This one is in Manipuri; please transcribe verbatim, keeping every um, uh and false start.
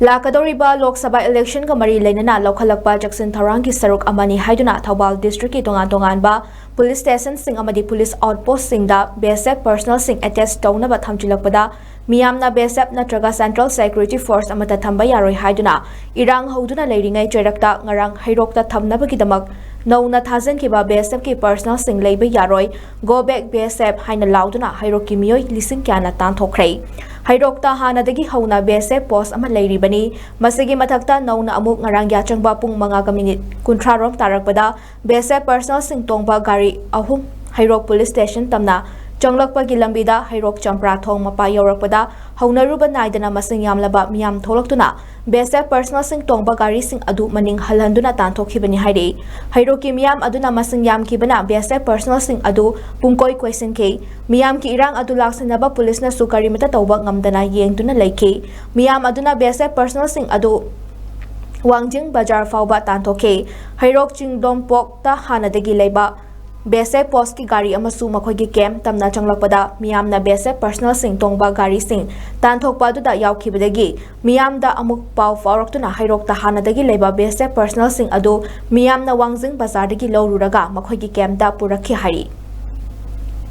ꯂꯥꯛꯀꯗꯧꯔꯤꯕ ꯂꯣꯛ ꯁꯚꯥ ꯏꯂꯦꯛꯁꯟꯒ ꯃꯔꯤ ꯂꯩꯅꯅ ꯂꯧꯈꯠꯂꯛꯄ ꯆꯦꯛꯁꯤꯟ ꯊꯧꯔꯥꯡꯒꯤ ꯁꯔꯨꯛ ꯑꯃꯅꯤ ꯍꯥꯏꯗꯨꯅ ꯊꯧꯕꯥꯜ ꯗꯤꯁꯇ꯭ꯔꯤꯛꯀꯤ ꯇꯣꯉꯥꯟ ꯇꯣꯉꯥꯟꯕ ꯄꯨꯂꯤꯁ ꯁ꯭ꯇꯦꯁꯟꯁꯤꯡ ꯑꯃꯗꯤ ꯄꯨꯂꯤꯁ ꯑꯥꯎꯠꯄꯣꯁꯁꯤꯡꯗ ꯕꯤꯑꯦꯁꯑꯦꯐ ꯄꯔꯁꯅꯦꯜꯁꯤꯡ ꯑꯦꯇꯦꯆ ꯇꯧꯅꯕ ꯊꯝꯖꯤꯜꯂꯛꯄꯗ ꯃꯤꯌꯥꯝꯅ ꯕꯤꯑꯦꯁꯑꯦꯐ ꯅꯠꯇ꯭ꯔꯒ ꯁꯦꯟꯇ꯭ꯔꯦꯜ ꯁꯦꯀ꯭ꯌꯨꯔꯤꯇꯤ ꯐꯣꯔꯁ ꯑꯃꯠꯇ ꯊꯝꯕ ꯌꯥꯔꯣꯏ ꯍꯥꯏꯗꯨꯅ ꯏꯔꯥꯡ ꯍꯧꯗꯨꯅ ꯂꯩꯔꯤꯉꯩ ꯆꯩꯔꯛꯇ ꯉꯔꯥꯡ ꯍꯩꯔꯣꯛꯇ ꯊꯝꯅꯕꯒꯤꯗꯃꯛ ꯅꯧꯅ ꯊꯥꯖꯤꯟꯈꯤꯕ ꯕꯤꯑꯦꯁꯑꯦꯐꯀꯤ ꯄꯔꯁꯅꯦꯜꯁꯤꯡ ꯂꯩꯕ ꯌꯥꯔꯣꯏ, "Go back ꯕꯤꯑꯦꯁꯑꯦꯐ" ꯍꯥꯏꯅ ꯂꯥꯎꯗꯨꯅ ꯍꯩꯔꯣꯛꯀꯤ ꯃꯤꯑꯣꯏ ꯂꯤꯁꯤꯡ ꯀꯌꯥꯅ ꯇꯥꯟꯊꯣꯛꯈ꯭ꯔꯦ꯫ ꯍꯩꯔꯣꯛꯇ ꯍꯥꯟꯅꯗꯒꯤ ꯍꯧꯅ ꯕꯤꯑꯦꯁꯑꯦꯐ ꯄꯣꯁ ꯑꯃ ꯂꯩꯔꯤꯕꯅꯤ꯫ ꯃꯁꯤꯒꯤ ꯃꯊꯛꯇ ꯅꯧꯅ ꯑꯃꯨꯛ ꯉꯔꯥꯡ ꯌꯥꯆꯪꯕ ꯄꯨꯡ ꯃꯉꯥꯒ ꯃꯤꯅꯤꯠ ꯀꯨꯟꯊ꯭ꯔꯥ ꯔꯣꯝ ꯇꯥꯔꯛꯄꯗ ꯕꯤꯑꯦꯁꯑꯦꯐ ꯄꯔꯁꯅꯦꯜꯁꯤꯡ ꯇꯣꯡꯕ ꯒꯥꯔꯤ ꯑꯍꯨꯝ ꯍꯩꯔꯣꯛ ꯄꯨꯂꯤꯁ ꯁ꯭ꯇꯦꯁꯟ ꯇꯝꯅ ꯆꯪꯂꯛꯄꯒꯤ ꯂꯝꯕꯤꯗ ꯍꯩꯔꯣꯛ ꯆꯝꯄ꯭ꯔꯥ ꯊꯣꯡ ꯃꯄꯥ ꯌꯧꯔꯛꯄꯗ ꯍꯧꯅꯔꯨꯕ ꯅꯥꯏꯗꯅ ꯃꯁꯤꯡ ꯌꯥꯝꯂꯕ ꯃꯤꯌꯥꯝ ꯊꯣꯛꯂꯛꯇꯨꯅ ꯕꯤꯑꯦꯁꯑꯦꯐ ꯄꯔꯁꯅꯦꯜꯁꯤꯡ ꯇꯣꯡꯕ ꯒꯥꯔꯤꯁꯤꯡ ꯑꯗꯨ ꯃꯅꯤꯡ ꯍꯜꯍꯟꯗꯨꯅ ꯇꯥꯟꯊꯣꯛꯈꯤꯕꯅꯤ ꯍꯥꯏꯔꯤ꯫ ꯍꯩꯔꯣꯛꯀꯤ ꯃꯤꯌꯥꯝ ꯑꯗꯨꯅ ꯃꯁꯤꯡ ꯌꯥꯝꯈꯤꯕꯅ ꯕꯤꯑꯦꯁꯑꯦꯐ ꯄꯔꯁꯅꯦꯜꯁꯤꯡ ꯑꯗꯨ ꯄꯨꯡꯀꯣꯏ ꯀꯣꯏꯁꯤꯟꯈꯤ꯫ ꯃꯤꯌꯥꯝꯒꯤ ꯏꯔꯥꯡ ꯑꯗꯨ ꯂꯥꯛꯁꯤꯟꯅꯕ ꯄꯨꯂꯤꯁꯅꯁꯨ ꯀꯔꯤꯃꯠꯇ ꯇꯧꯕ ꯉꯝꯗꯅ ꯌꯦꯡꯗꯨꯅ ꯂꯩꯈꯤ꯫ ꯃꯤꯌꯥꯝ ꯑꯗꯨꯅ ꯕꯤꯑꯦꯁꯑꯦꯐ ꯄꯔꯁꯅꯦꯜꯁꯤꯡ ꯑꯗꯨ ꯋꯥꯡꯖꯤꯡ ꯕꯖꯥꯔ ꯐꯥꯎꯕ ꯇꯥꯟꯊꯣꯛꯈꯤ꯫ ꯍꯩꯔꯣꯛ ꯆꯤꯡꯗꯣꯝꯄꯣꯛꯇ ꯍꯥꯟꯅꯗꯒꯤ ꯂꯩꯕ ꯕꯤꯑꯦꯁꯑꯦꯐ ꯄꯣꯁꯀꯤ ꯒꯥꯔꯤ ꯑꯃꯁꯨ ꯃꯈꯣꯏꯒꯤ ꯀꯦꯝꯞ ꯇꯝꯅ ꯆꯪꯂꯛꯄꯗ ꯃꯤꯌꯥꯝꯅ ꯕꯤꯑꯦꯁꯑꯦꯐ ꯄꯔꯁꯅꯦꯜꯁꯤꯡ ꯇꯣꯡꯕ ꯒꯥꯔꯤꯁꯤꯡ ꯇꯥꯟꯊꯣꯛꯄ ꯑꯗꯨꯗ ꯌꯥꯎꯈꯤꯕꯗꯒꯤ ꯃꯤꯌꯥꯝꯗ ꯑꯃꯨꯛ ꯄꯥꯎ ꯐꯥꯎꯔꯛꯇꯨꯅ ꯍꯩꯔꯣꯛꯇ ꯍꯥꯟꯅꯗꯒꯤ ꯂꯩꯕ ꯕꯤꯑꯦꯁꯑꯦꯐ ꯄꯔꯁꯅꯦꯜꯁꯤꯡ ꯑꯗꯨ ꯃꯤꯌꯥꯝꯅ ꯋꯥꯡꯖꯤꯡ ꯕꯖꯥꯔꯗꯒꯤ ꯂꯧꯔꯨꯔꯒ ꯃꯈꯣꯏꯒꯤ ꯀꯦꯝꯞꯇ ꯄꯨꯔꯛꯈꯤ ꯍꯥꯏꯔꯤ꯫